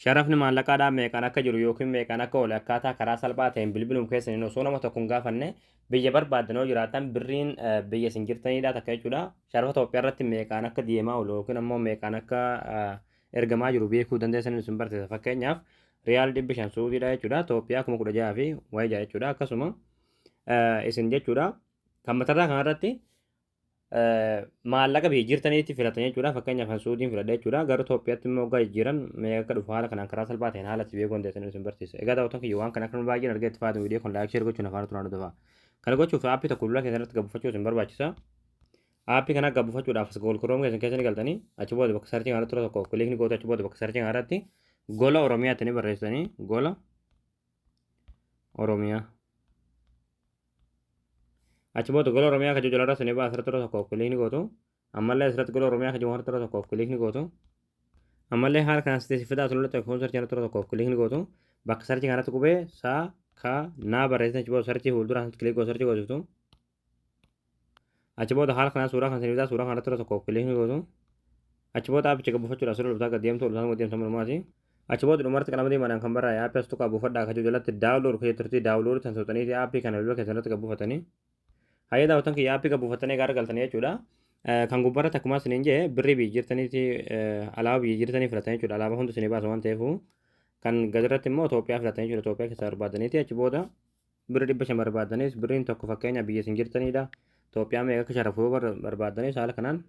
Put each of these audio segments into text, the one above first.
Sharafni maallaqaadhaa meeqaan akka jiru yookiin meeqaan akka oole akkaataa karaa salphaa ta'een bilbiluma keessaniin osoo nama tokko hin gaafanne biyya barbaaddan yoo jiraatan birriin biyya isin jirtanidha takka jechuudha. Sharafa Itoophiyaa irratti meeqaan akka deemaa oolu yookiin ammoo meeqaan akka ergamaa jiru beekuu dandeessan isin barsiisa. Fakkeenyaaf, riyaal 500 Suudiidha jechuudha. Itoophiyaa 16,000 fi wayii ja'a jechuudha. Akkasuma isin jechuudha kan matarraa kanarratti maallaqa biyya jirtaniitti filatan jechuudha. Fakkeenyaaf, kan Suudiin filadha jechuudha. Garuu Itoophiyaatti immoo waggaa jijjiiran meeqa akka dhufu haala kanaan karaa salphaa ta'een haala itti beekuu dandeessan isin barsiisa. Egaa daawwattoon kiyya, waan kana akka baay'een argee itti fayyadamu, viidiyoo kun like, share gochuun afaan turaan hordofaa. Kana gochuuf aappii tokko bilbila keessan irratti gabbuufachuu isin barbaachisa. Aappii kana gabbuufachuudhaaf as Google Chrome keessan keessa ni galtanii, achi booda bakka searchii kanarratti yeroo tokko click ni gootu. Achi booda bakka searchii kanarratti Gola Oromiyaatti ni barreessitanii, Gola Oromiyaa. Achi booda Gola Oromiyaa kan jiru asirratti ni ba'a, asirratti yeroo tokko click ni gootu. Ammallee asirratti Gola Oromiyaa kan jiru asirratti yeroo tokko click ni gootu. Ammallee haala kanaan sitti fidaa asirratti tokko searchii kanarratti yeroo tokko click ni gootu. Bakka searchii kanarratti qubee saa ka naa barreessitan, achi booda searchii fuuldura asirratti click gootu, searchii goosiftu. Achi booda haala kanaan suuraa kan fidaa, suuraa kanarratti yeroo tokko click ni gootu. Achi booda aappicha buufachuudhaaf asirra dhuftaa gad deemtu, ol deemtu malumaati. Achi booda dhumarratti qalama diimaadhaan kan barraa'e aappii as tuqaa buufadhaa kan jiru jalatti download kan jettutti download kan tuqxaniiti aappii kana bilbila keessan irratti buufatanii. Hayyee daawwattoon kiyya, aappii buufatanii gaara galtanii jechuudha. Kan gubbaarratti akkuma isiniin jee birrii biyya jirtaniiti alaabaa biyya jirtanii filatanii jechuudha. Alaabaa hundi isinii baasa waan ta'eef, kan gadirratti immoo Itoophiyaa filatanii jechuudha. Itoophiyaa keessaa barbaadaniiti achi booda birri 500 barbaadanis, birriin tokko fakkeenya biyya isin jirtanidha. Itoophiyaa meeqa akka sharafu yoo barbaadanis haala kanaan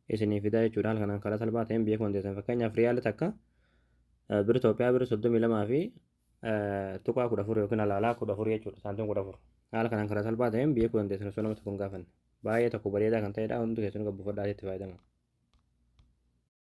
isinii fidaa jechuudha. Haala kanaan karaa salphaa ta'een beekuu dandeessan. Fakkeenyaaf, riyaala takka birri Itoophiyaa birri 32.14 yookiin alaalaa 14 jechuudha. Saantiin 14. Haala kanaan karaa salphaa ta'een beekuu dandeessan osoo nama tokko hin gaafanne. Baay'ee tokko bareedaa kan ta'edha. Hundi keessanuu gabbuufadhaa itti fayyadama.